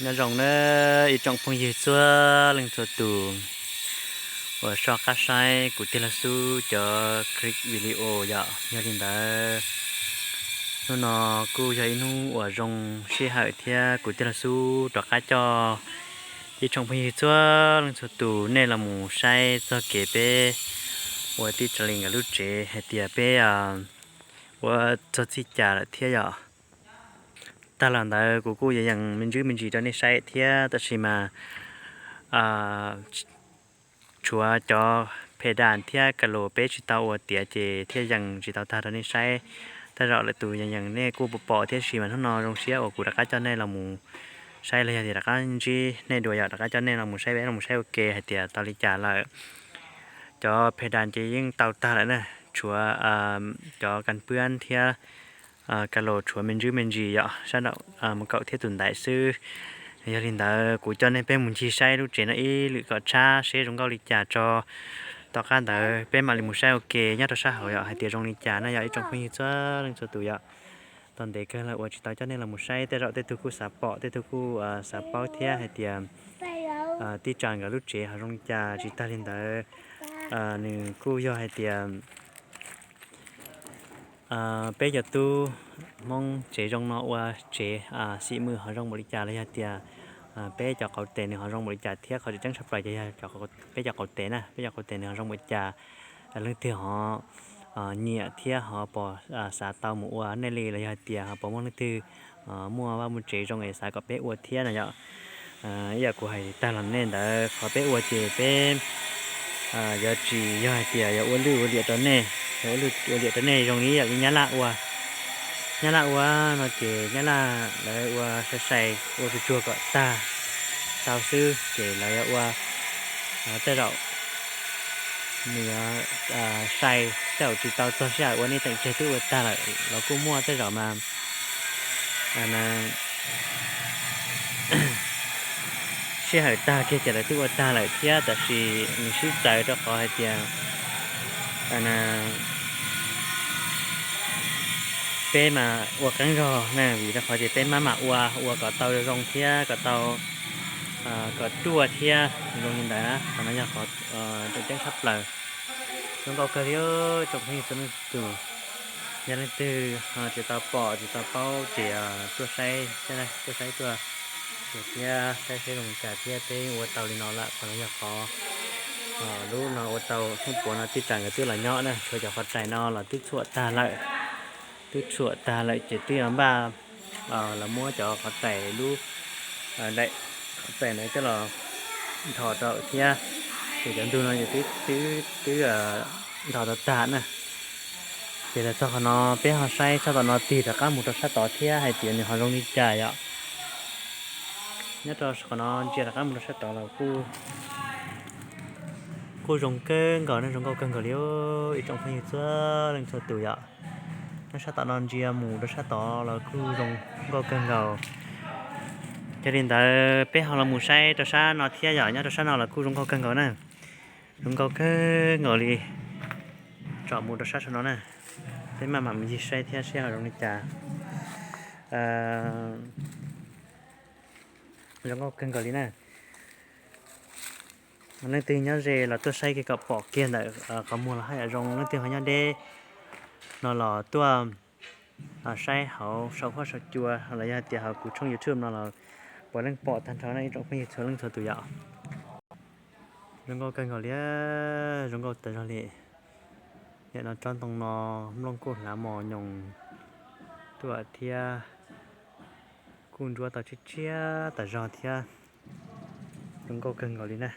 Nyob zoo na ib tsoom phooj ywg txhua leej txhua tus uas soj qab saib kuv tij laug Xub cov clip video yom. Yog li ntawd hnub no kuj yog ib hnub uas zoo sij hawm thiab kuv tij laug Xub rov qab coj ib tsoom phooj ywg txhua leej txhua tus nej los mus saib txog kev peb ua tij Tsav Lis nkawd lub tsev hais tias peb ua txog txij cas lawm thiab yom. Tag los ntawd kuv kuj yuav yees me ntsis me ntsis rau nej saib thiab tab sis mas tshuav cov phe das thiab ka lus peb tsis tau ua tiav ces thiaj yees tsis tau tag rau nej saib. Tej zaum lwm tus yees yees nej kuj pom pom thiab sis mas hnub no zoo siab uas kuv rov qab coj nej los mus saib los yog tias rov qab ntsib nej dua yom, rov qab coj nej los mus saib peb los mus saib ua ke hais tias tau li cas lawm. Cov phe das ces yeej tau tag lawm na, tshuav cov kas pwab thiab ka lus tshuav me ntsis me ntsis yom, sab nraum mus kaum thiab tus ntaiv xwb. Yog li ntawd kuv coj nej peb mus ncig saib lub tsev no ib lwm kom tshab seb zoo nkauj li cas tso. Tom qab ntawd peb mam li mus saib ua ke nyob rau sab hauv yom hais tias zoo li cas na yom ib tsoom phooj ywg txhua leej txhua tus yom. Tau ntev kawg lawm uas tsis tau coj nej los mus saib, tej zaum tej tug kuj xav pom tej tug kuj xav paub thiab hais tias tij Tsav nkawd lub tsev ho zoo li cas. Tsis tag li ntawd nws kuj yog hais tias peb cov tub Hmoob tsev zoo no ua tsev xim mws ho zoo npaum li cas los yog tias peb cov qauv tes nws ho zoo npaum li cas thiab qhov tseem ceeb tshaj plaws ces yog peb cov qauv tes na, peb cov qauv tes nws ho zoo npaum li cas, leej twg ho nyiam thiab ho pom xav tau mus ua nej li los yog hais tias ho puas muaj leej twg muaj vaj muaj tsev zoo es xav kom peb ua thiab no yom. Ib yam kuv hais tag los nej ntawd qhov peb ua ces peb yuav tsis yog hais tias yuav ua lwj ua liam rau nej, yuav ua lwj ua liam rau nej zoo li yam li Nyab Laj ua. Nyab Laj ua no ces Nyab Laj lawv ua sai sai ua tsuag tsuag kom tag tau xwb ces lawv yuav ua tej zaum nws yuav sai, tej zaum tsis tau txog sij hawm ua nej teem tseg twb ua tag lawm los kuj muaj, tej zaum mas sij hawm tag kiag ces lawv twb ua tag lawm thiab, tab sis nws sib txawv rau qhov hais tias peb mas ua qeeb zog na, vim rau qhov tias peb maj mam ua, ua kom tau zoo thiab kom tau kom ruaj thiab zoo li ntawd na. Qhov no yog qhov tseem ceeb tshaj plaws. Zoo nkauj kawg li tsoom phooj ywg txhua leej txhua tus. Yog leej twg tsis tau pom tsis tau paub ces tuaj saib, tuaj saib tuaj thiab saib seb zoo li cas thiab, peb yeej ua tau li no lawm. Qhov no yog qhov lub no ua tau hnub puav no tij Tsav nkawd twb los nyob na, tshuav cov qhov rais no los twb txhuam tag lawm, twb txhuam tag lawm ces twb yuav npaj los muab cov qhov rais lub daim qhov rais ntawd coj los nthos rau thiab, ces cov ntug no ces twb twb nthos tau tag na. Ces los txog qhov no peb ho saib sab tom no tig rov qab mus rau sab tod thiab hais tias nws ho zoo li cas yom. Nyob rau qhov no ntsia rov qab mus rau sab tod los kuj kuj zoo kawg nkaus na, zoo nkauj kawg nkaus li ib tsoom phooj ywg txhua leej txhua tus yom. Nyob sab tom no ntsia mus rau sab tod los kuj zoo nkauj kawg nkaus. Yog li ntawd peb ho los mus saib rau sab no thiab yom, nyob rau sab no los kuj zoo nkauj kawg nkaus na. Zoo nkauj kawg nkaus li. Tsom mus rau sab saum no na, peb maj mam mus ncig saib thiab seb ho zoo li cas. Zoo nkauj kawg nkaus li na. Leej twg nyob ze los tuaj saib kiag kom pom kiag ntawm qhov muag los haj yam zoo, leej twg ho nyob deb no los tuaj saib hauv saum huab saum cua los yog tias hauv kuv tshooj YouTube no los puav leej pom tag nrho na ib tsoom phooj ywg txhua leej txhua tus yom. Zoo nkauj kawg nkaus li, zoo nkauj tas zog li. Nim no tsob ntoo no nplooj kuj hlav mos nyoos tuaj thiab, kuj ntsuab tau tshiab tshiab tas zog thiab. Zoo nkauj kawg nkaus li na.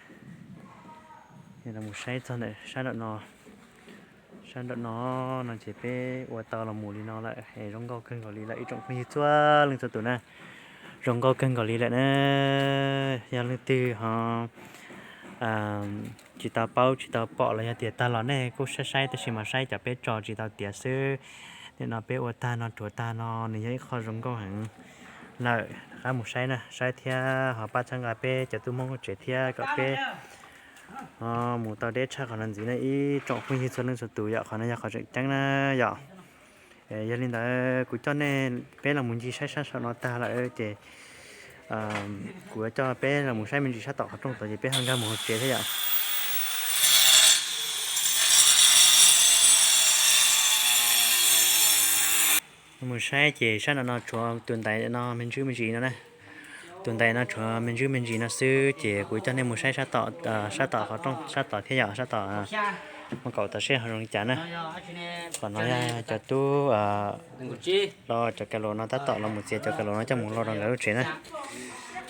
Mus saib txog ntawm sab nraum no, sab nraum no no ces peb ua tau los mus li no lawm es zoo nkauj kawg nkaus li lawm ib tsoom phooj ywg txhua leej txhua tus na. Zoo nkauj kawg nkaus li lawm na. Yog leej twg ho tsis tau paub tsis tau pom los yog tias tag los nej kuj saib saib tab sis mas saib cov peb tso tsis tau tiav xwb. Nim no peb ua tag no rhuav tag no nws yog ib qho zoo nkauj heev lawm, rov qab mus saib na, saib thiab ho pab txhawb nqa peb cov tub Hmoob lub tsev thiab kom peb ho mus tau deb tshaj qhov no ntxiv na ib tsoom phooj ywg txhua leej txhua tus yom, qhov no yog qhov tseem ceeb na yom. Yog li ntawd kuv coj nej peb los mus ncig saib sab saum no tag lawm ces Kuv yuav coj peb los mus saib me ntsis sab tom qhov rooj tod ces peb ho nkag mus hauv tsev thiab yom. Mus saib ces sab no no tshuav tus ntaiv no me ntsis me ntsis no na. Tus ntaiv no tshuav me ntsis me ntsis no xwb ces kuv coj nej mus saib sab tom, sab tom qhov rooj sab tod thiab yom, sab tom Muaj Kaum tod seb ho zoo li cas na. Qhov no yog cov tub los cov ka laus no tab tom los mus txiav cov ka laus no coj mus lo rau nkawd lub tsev na.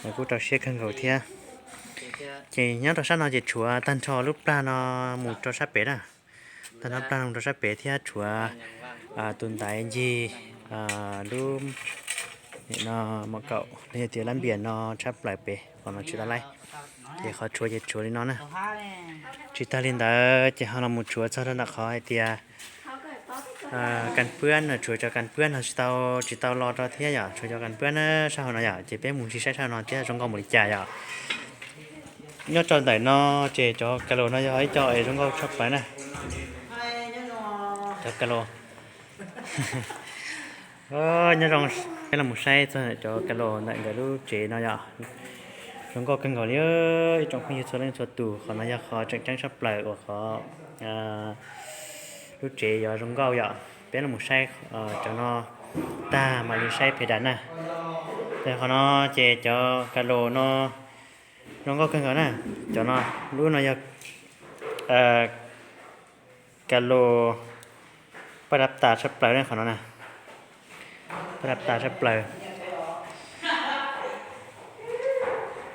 Nkawd kuj rau siab kawg nkaus thiab. Ces nyob rau sab no ces tshuav tag nrho lub plag no mus rau sab pem na. Tag nrho plag no mus rau sab pem thiab tshuav tus ntaiv ncig lub no Muaj Kaum los yog tias lab npias no tshab plaws pem qhov no tsis tau laib. Ces qhov tshuav ces tshuav li no na. Tsis tag li ntawd ces ho los mus tshuav txog rau ntawm qhov hais tias kas puab no, tshuav cov kas puab no tsis tau, tsis tau lo rau thiab yom, tshuav cov kas puab na sab hauv no yom, ces peb mus ncig saib sab hauv no thiab zoo nkauj npaum li cas yom. Nyob rau ntawm no ces cov ka laus no yog ib co es zoo nkauj tshaj plaws na. Cov ka laus nyob zoo, peb los mus saib txog cov ka laus ntawm nkawd lub tsev no yom. Zoo nkauj kawg nkaus li ib tsoom phooj ywg txhua leej txhua tus, qhov no yog qhov tseem ceeb tshaj plaws uas qhov lub tsev yuav zoo nkauj yom. Peb los mus saib cov no tag mam li saib phe das na. Qhov no ces cov ka laus no zoo nkauj kawg nkaus na. Cov no, lub no yog ka laus paj dab tas tshaj plaws na, qhov no na. Paj dab tas tshaj plaws.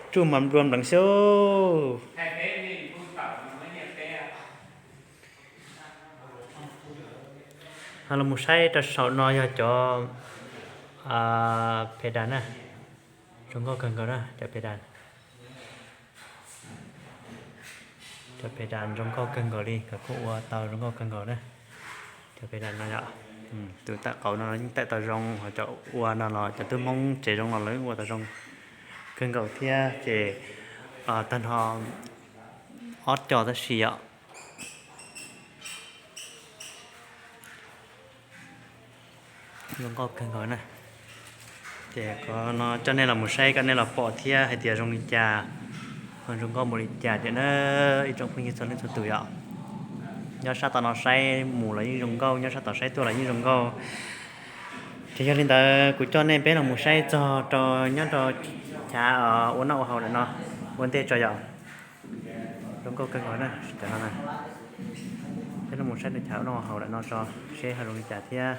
Tsuj mas nplua npleev xwb. Ho los mus saib rau saum no yog cov phe das na. Zoo nkauj kawg nkaus na cov phe das. Cov phe das zoo nkauj kawg nkaus li, nkawd kuj ua tau zoo nkauj kawg nkaus na. Cov phe das no yom, tus tawm qaum no yeej tawm tau zoo, ho cov ua no los cov tub Hmoob tsev zoo los lawv yeej ua tau zoo kawg nkaus thiab ces tag nrho ob co tab sis yom. Zoo nkauj kawg nkaus na. Ces qhov no coj nej los mus saib kom nej los pom thiab hais tias zoo li cas, ho zoo nkauj npaum li cas tiam na ib tsoom phooj ywg txhua leej txhua tus yom. Nyob sab tom no saib mus los yeej zoo nkauj, nyob sab tom saib tuaj los yeej zoo nkauj. Ces yog li ntawd kuv coj nej peb los mus saib txog rau nyob rau chav ua noj ua haus ntawm no ua ntej tso yom. Zoo nkauj kawg nkaus na, cov no na. Peb los mus saib rau chav ua noj ua haus ntawm no tso seb ho zoo li cas thiab.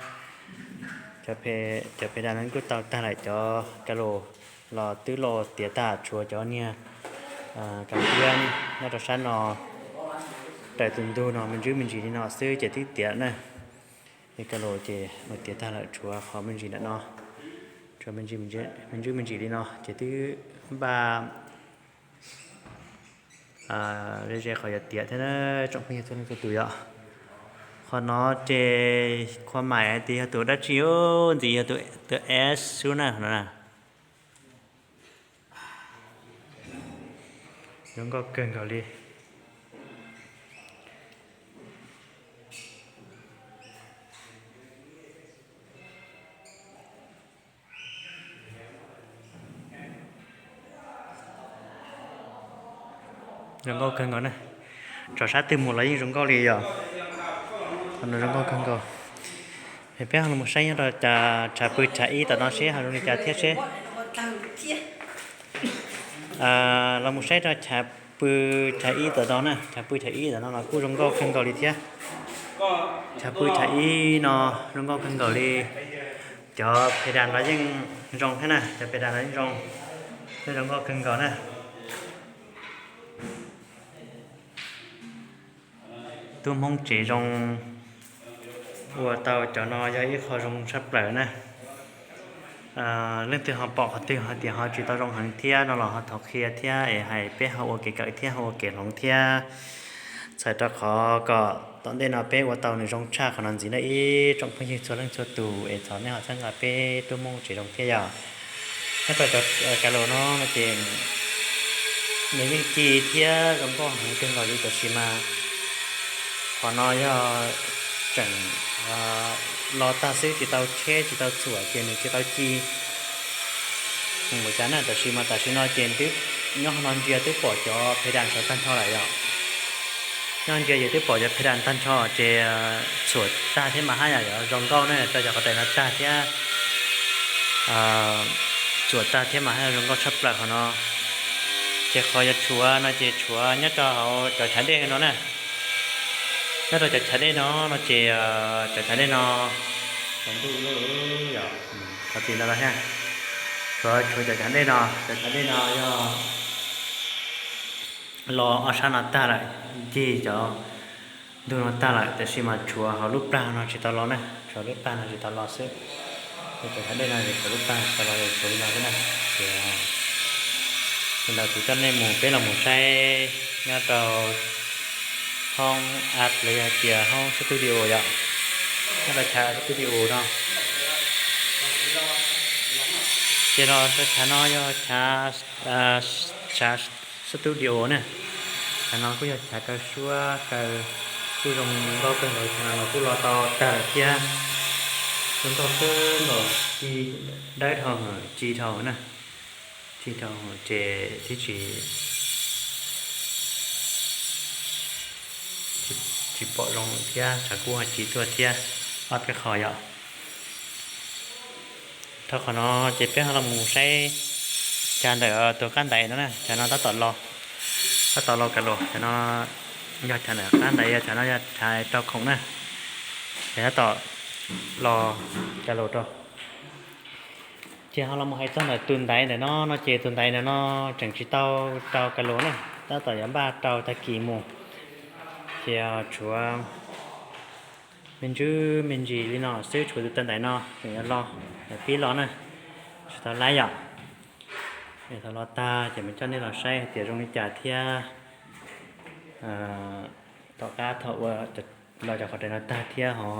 Cov phe das no kuj tau tag lawm, cov ka laus los twb los tiav tag, tshuav cov niag ka laus nyob rau sab no raws tus ntug no me ntsis me ntsis li no xwb ces twb tiav na. Ces ka laus ces los tiav tag lawm, tshuav qhov me ntsis ntawm no, tshuav me ntsis me ntsis li no ces twb npaj ze ze qhov yuav tiav thiab na tsoom phooj ywg txhua leej txhua tus yom. Qhov no ces khua maim hais tias yog tus dab tsi, ntxim yog tus S xwb na no na. Zoo nkauj kawg nkaus li. Zoo nkauj kawg nkaus na. Tso sab twg mus los yeej zoo nkauj li yom. Qhov no zoo nkauj kawg nkaus. Peb ho los saib nyob rau tshav pw tshav ib tom no seb ho zoo li cas thiab seb. Los mus saib rau tshav pw tshav ib tom no na, tshav pw tshav ib tom no los kuj zoo nkauj kawg nkaus li thiab. Tshav pw tshav ib no zoo nkauj kawg nkaus li. Cov phe das los yeej zoo thiab na, cov phe das los yeej zoo, yeej zoo nkauj kawg nkaus na. Tub Hmoob tsev zoo ua tau cov no yog ib qho zoo tshaj plaws na. Leej twg ho pom qhov twg ho tias ho tsis tau zoo heev thiab no los ho thov qhia thiab es hais peb ho ua kev kawm thiab ho ua kev hloov thiab. Txhawm rau qhov kom tom ntej no peb ua tau nws zoo tshaj qhov no ntxiv na ib tsoom phooj ywg txhua leej txhua tus es thov nej ho txhawb nqa peb Tub Hmoob tsev zoo thiab yom. Nyob rau cov ka laus no no ces nws yeej ci thiab zoo nkauj heev kawg nkaus li tab sis mas qhov no yog tseem lo tag xwb tsis tau tsheb tsis tau txhuam ces nws tsis tau ci. Mus ua cas na, tab sis mas tam sim no ces twb nyob no ntsia twb pom cov phe das sawv tag nrho lawm yom. Nyob ntsia ces twb pom cov phe das tag nrho ces txhuam tag thiab mas haj yam yuav zoo nkauj na, rau cov qhov tais no tag thiab txhuam tag thiab mas haj yam zoo nkauj tshaj plaws qhov no. Ces qhov yuav tshuav no ces tshuav nyob rau hauv cov chav dej no na. Nyob rau cov chav dej no no ces cov chav dej no, cov ntuj loj yom, qhov txiv ntawd los thiab. Tshuav tshuav cov chav dej no, cov chav dej no yog los ob sab no tag lawm, ncig cov ntug no tag lawm, tab sis mas tshuav hauv lub plag no tsis tau los na, tshuav lub plag no tsis tau los xwb. Cov chav dej no tshuav lub plag tsis tau los, tshuav li no xwb na. Ces li ntawd kuv coj nej mus, peb los mus saib nyob rau hoob app los yog tias hoob studio yom, nyob rau chav studio no. Ces los rau chav no yog chav, chav studio na. Chav no kuj yog chav kaw suab kaw kuj zoo nkauj kawg nkaus, chav no los kuj los tau tag lawm thiab. Zoo nkauj kawg nkaus, ci dawb dhau, ci dhau na, ci dhau ces thiab tsis tsis pom zoo thiab, tshav kub ho ci tuaj thiab ob peb qho yom. Dhau qhov no ces peb ho los mus saib chav ntawm tus qab ntaiv no na, chav no tab tom los, tab tom los ka los, chav no yog chav ntawm qab ntaiv, yog chav no yog chav rau khoom na, ces tab tom los ka los rau. Ces ho los mus hais txog ntawm tus ntaiv ntawm no no ces tus ntaiv ntawm no tseem tsis tau rau ka los na, tab tom yuav npaj rau tag kis mus. Ces tshuav me ntsis me ntsis li no xwb, tshuav tus taw ntaiv no tseem yuav los, yuav pib los na, tsis tau laib yom. Thaum los tag ces mam coj nej los saib hais tias zoo li cas thiab. Tom qab thaum ua los cov qhov rais no tag thiab ho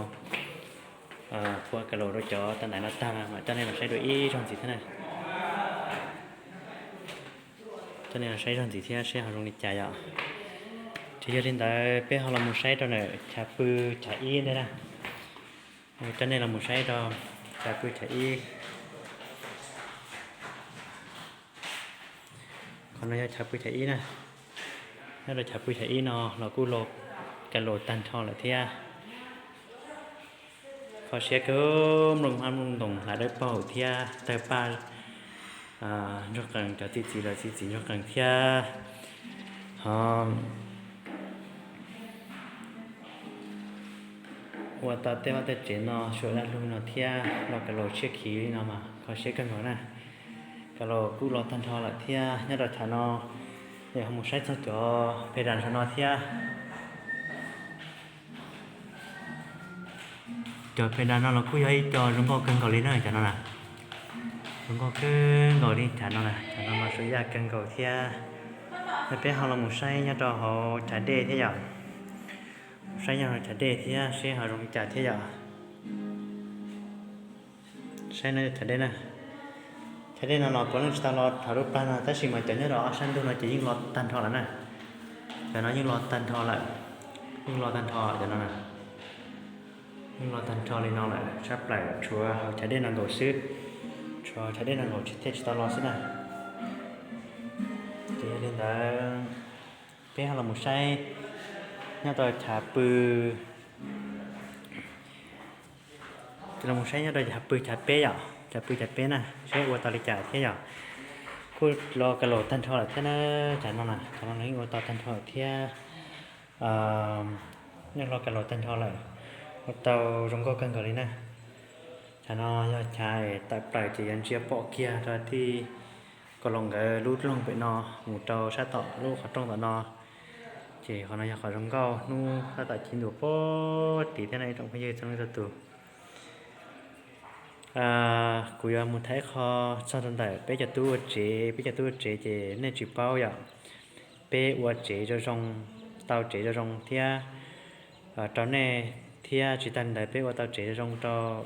pua ka los rau cov taw ntaiv no tag mam coj nej los saib dua ib zaug ntxiv thiab na. Coj nej los saib ib zaug ntxiv thiab seb ho zoo li cas yom. Ces yog li ntawd peb ho los mus saib rau ntawm chav pw chav ib ntej na. Coj nej los mus saib rau chav pw chav ib. Qhov no yog chav pw chav ib na. Nyob rau chav pw chav ib no los kuj los ka los tag nrho lawm thiab. Kho siab kawg, mloog hmab mloog ntoos hlav dawb paug thiab tawg paj ntsuag qees, cov txiv txiv los txiv txiv ntsuag qees thiab. Ho ua tau tej vaj tej tsev no suam daj lug no thiab los ka los tshiab khiv li no mas kho siab kawg nkaus na. Ka los kuj los tag nrho lawm thiab. Nyob rau chav no, yog ho mus saib txog cov phe das saum no thiab. Cov phe das no los kuj yog ib co zoo nkauj kawg nkaus li na, cov no na. Zoo nkauj kawg nkaus li chav no na, chav no mas suam yaj kawg nkaus thiab. Peb ho los mus saib nyob rau hauv chav dej thiab yom. Saib nyob hauv chav dej thiab seb ho zoo li cas thiab yom. Saib no chav dej na. Chav dej no los puav leej tsis tau los thaum lub plag no tab sis mas cov nyob rau ob sab ntug no ces yeej los tag nrho lawm na. Cov no yeej los tag nrho lawm, yeej los tag nrho cov no na. Yeej los tag nrho li no lawm, sab plaws tshuav hauv chav dej no nkaus xwb. Tshuav chav dej no nkaus thiaj tsis tau los xwb na. Ces yog li ntawd peb ho los mus saib nyob rau chav pw, los mus saib nyob rau chav pw chav peb yom, chav pw chav peb na, seb ua tau li cas thiab yom. Kuj los ka los tag nrho lawm thiab na, chav no na, chav no yeej ua tau tag nrho lawm thiab. Yeej los ka los tag nrho lawm, ua tau zoo nkauj kawg nkaus li na. Chav no yog chav tawm plaws ces yuav ntsia pom kiag rau tij Kaus Loos nkawd lub loog pem no mus rau sab tom lub qhov rooj tom no. Ces qhov no yog qhov zoo nkauj, hnub tab tom chiv ntua puag tid thiab no ib tsoom phooj ywg txhua leej txhua tus. Kuv yuav mus tham ib qho txog rau ntawm peb cov tub ua tsev, peb cov tub ua tsev ces nej tsis paub yom. Peb ua tsev zoo zoo, tau tsev zoo zoo thiab rau nej, thiab tsis tag li ntawd peb ua tau tsev zoo zoo rau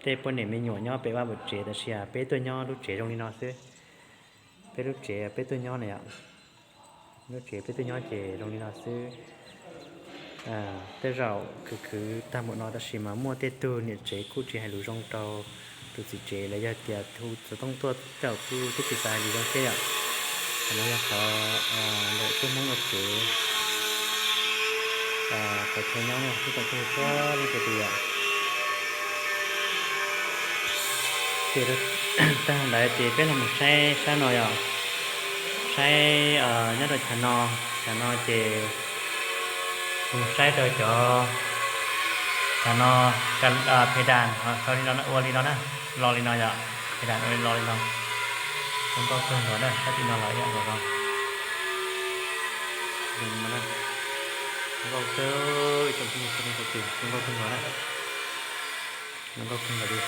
tej poj niam me nyuam nyob pem vaj pem tsev, tab sis peb tuaj nyob lub tsev zoo li no xwb. Peb lub tsev peb tuaj nyob na yom, lub tsev peb tuaj nyob ces zoo li no xwb. Tej zaum khwv khwv tag npaum no tab sis mas muaj tej tug niam tsev kuj tsis hais lus zoo rau tus txiv tsev los yog tias hu xov tooj tuaj tej zaum kuj twb tsis xav hais lus zoo thiab yom. Qhov no yog qhov ntawm peb Hmoob ua kev, qhov chaw nyob no peb tau txhua leej txhua tus yom. Ces tag ntawd ces peb los mus saib sab no yom, saib nyob rau chav no, chav no ces mus saib rau cov, chav no, phe das ua li no, lo li no yom, phe das ua li lo li no. Zoo nkauj kawg nkaus na, sab tim no los ib yam nkaus no. Zoo nkauj kawg, zoo nkauj kawg nkaus na. Zoo nkauj kawg nkaus li.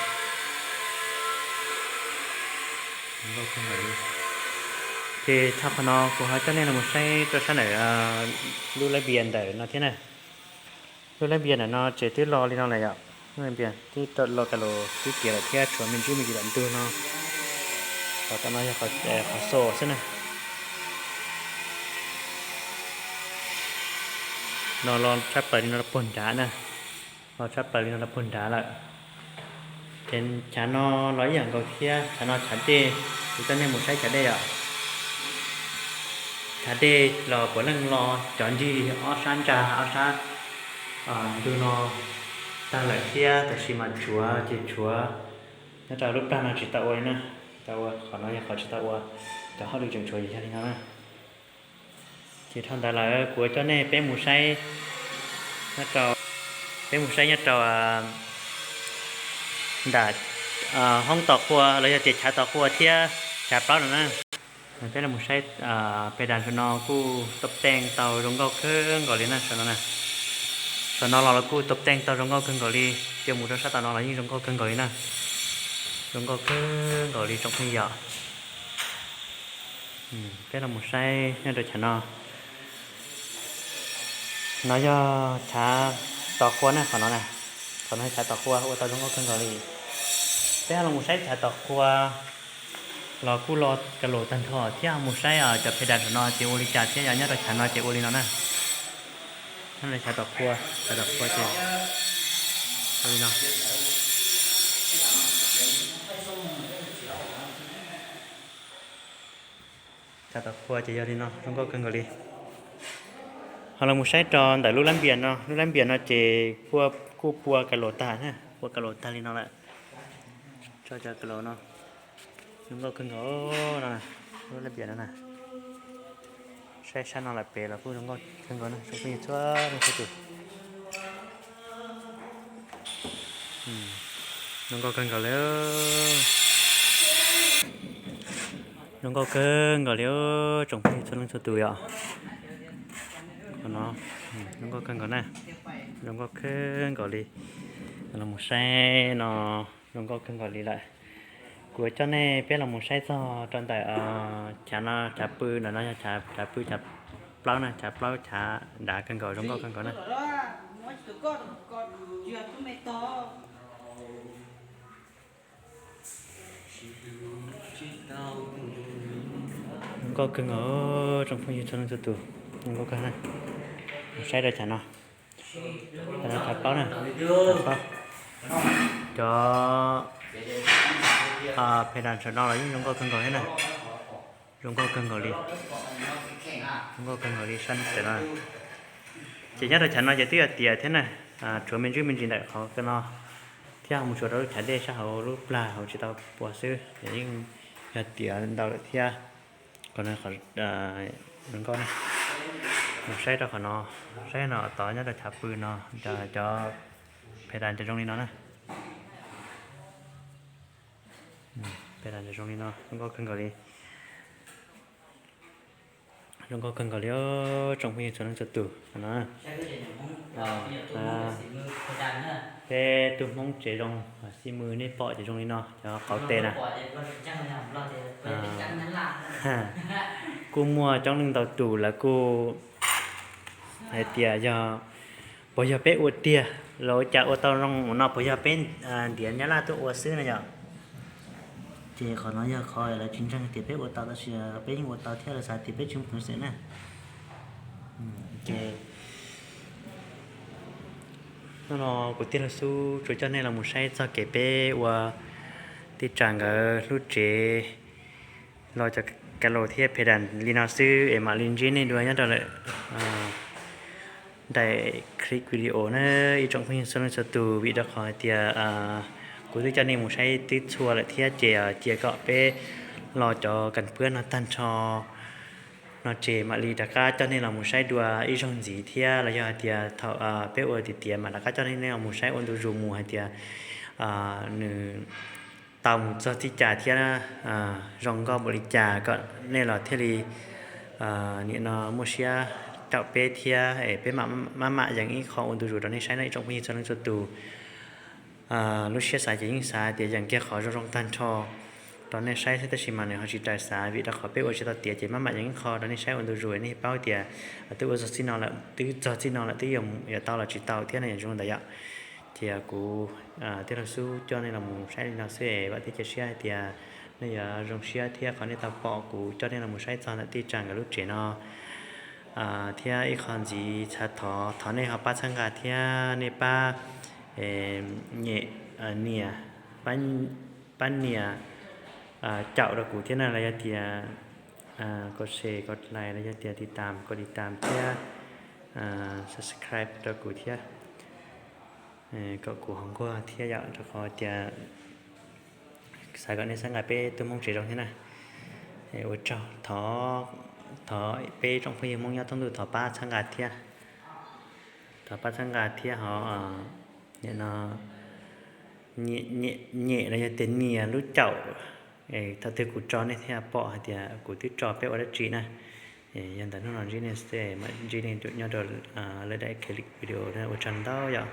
Ces txog qhov no kuv ho coj nej los mus saib rau sab ntawm lub lab npias ntawm no thiab na. Lub lab npias ntawm no ces twb lo li no lawm yom, twb lo kas los twb kiag lawm thiab, tshuav me ntsis me ntsis lam ntug no. Qhov tom no yog qhov xo xwb na. No lo tshaj plaws li no rau puag nrad na, lo tshaj plaws li no rau puag nrad lawm. Ces chav no los ib yam nkaus thiab, chav no chav dej, kuv coj nej mus saib chav dej yom. Chav dej los puav leej lo cov ncig ob sab ntsa ob sab ntug no tag lawm thiab, tab sis mas tshuav ces tshuav nyob rau lub plag no tsis tau ua li na, tsis tau ua, qhov no yog qhov tsis tau ua, cov hauj lwm tseem tshuav yog li no na. Ces dhau ntawd lawm kuv coj nej peb mus saib nyob rau, peb mus saib nyob rau nram hoob tos qhua los yog tias chav tos qhua thiab chav plaub no na. Peb los mus saib pes das saum no kuj top teej tau zoo nkauj kawg nkaus li na, saum no na. Saum no los los kuj top teej tau zoo nkauj kawg nkaus li, ces mus rau sab tom no los yeej zoo nkauj kawg nkaus li na. Zoo nkauj kawg nkaus li tsoom phooj ywg. Peb los mus saib nyob rau chav no. No yog chav tos qhua na, qhov no na. Qhov no chav tos qhua ua tau zoo nkauj kawg nkaus li. Peb ho los mus saib chav tos qhua los kuj lo kas los tag nrho thiab, ho mus saib cov pes das saum no ces ua li cas thiab, yog nyob rau chav no ces ua li no na. Nyob rau chav tos qhua, chav tos qhua ces ua li no. Chav tos qhua ces yog li no, zoo nkauj kawg nkaus li. Ho los mus saib rau ntawm lub lab npias no, lub lab npias no ces kuj pua kas los tag na, pua kas los tag li no lawm. Tso cov kas los no, zoo nkauj kawg nkaus no, lub lab npias no na. Saib sab no lawm pem los kuj zoo nkauj kawg nkaus na, tsoom phooj ywg txhua leej txhua tus. Zoo nkauj kawg nkaus li. Zoo nkauj kawg nkaus li tsoom phooj ywg txhua leej txhua tus yom. Qhov no zoo nkauj kawg nkaus na, zoo nkauj kawg nkaus li. Los mus saib no, zoo nkauj kawg nkaus li lawm. Kuv coj nej peb los mus saib txog rau ntawm chav no, chav pw ntawm no yog chav pw chav plaub na, chav plaub chav dav kawg nkaus, zoo nkauj kawg nkaus na. Zoo nkauj kawg nkaus tsoom phooj ywg txhua leej txhua tus, zoo nkauj kawg na. Mus saib rau chav no, chav no chav plaub na, chav plaub. Cov pes das saum no los yeej zoo nkauj kawg nkaus thiab na. Zoo nkauj kawg nkaus li, zoo nkauj kawg nkaus li sab ntawm no. Ces nyob rau chav no ces twb yog tias thiab na, tshuav me ntsis me ntsis ntawm qhov no thiab, ho mus tsuav rau lub chav dej sab hauv lub plag hauv tsis tau pua xwb, ces yeej yog tias ntau lawm thiab. Qhov no zoo nkauj na. Mus saib rau qhov no, saib no tod nyob rau chav pw no, cov pes das zoo li no na. Pes das zoo li no, zoo nkauj kawg nkaus li. Zoo nkauj kawg nkaus li tsoom phooj ywg txhua leej txhua tus no. Peb tug Hmoob tsev zoo, xib mws nej pom ces zoo li no, cov qauv tes na. Kuj muaj coob leej ntau tus lawv kuj hais tias yog, puas yog peb ua tiag los ua cas ua tau zoo no, puas yog peb ntiav Nyab Laj tuaj ua xwb no yom. Ces qhov no yog qhov lawv tsis ntseeg tias peb ua tau, tab sis peb yeej ua tau thiab, lawv xav tias peb tsis muaj peev xwm na. Ces hnub no kuv tij laug Xub tsuas coj nej los mus saib txog kev peb ua Tij Tsam nkawd lub tsev los cov ka laus thiab phe das li no xwb es mam li ntsib nej dua nyob rau lawm daim clip video na, ib tsoom phooj ywg txhua leej txhua tus, vim rau qhov hais tias kuv twb coj nej mus saib twb txhua lawm thiab ces cia kom peb lo cov kas puab no tag nrho no ces mam li rov qab coj nej los mus saib dua ib zaug ntxiv thiab los yog hais tias thaum peb ua tiav tiav mam rov qab coj nej los mus saib ua ntu zus mus hais tias nws tau mus txog txij cas thiab zoo nkauj npaum li cas kom nej los thiaj li nim no muaj siab caum peb thiab es peb mam maj mam yees ib qho ua ntu zus rau nej saib no ib tsoom phooj ywg txhua leej txhua tus. Lub siab xav ces yeej xav tias yees kiag qhov zoo zoo tag nrho rau nej saib thiab tab sis mas nws ho tsis raws xav vim rau qhov peb ua tsis tau tiav ces maj mam yees ib qho rau nej saib ua ntu zus nej paub tias twb ua txog txij no lawm, twb txog txij no lawm twb yuav tau los tsis tau thiab no yom, zoo ntawd yom. Ces kuv tij laug xub coj nej los mus saib li no xwb es vam thiab cia siab hais tias nej yuav zoo siab thiab qhov nej tau pom kuv coj nej los mus saib txog ntawm Tij Tsam nkawd lub tsev no. Thiab ib qho ntxiv xav thov, thov nej ho pab txhawb nqa thiab nej pab nyem nias, pab nias caum rau kuv thiab na, los yog tias kos share kos like los yog tias tiv tam kos tiv tam thiab subscribe rau kuv thiab kom kuv ho nquag thiab yom, rau qhov tias xav kom nej txhawb nqa peb tub Hmoob tsev zoo thiab na. Ua tsaug, thov, thov peb tsoom phooj ywg Hmoob nyob thoob ntuj thov pab txhawb nqa thiab, thov pab txhawb nqa thiab ho nim no nyem los yog tias nias lub caum thaum twg kuv tso nej thiaj pom hais tias kuv twb tso peb ua dab tsi na. Yog ntawd hnub no ntsib nej xwb, mam ntsib nej nyob rau lawv daim clip video na, ua tsaug ntau yom.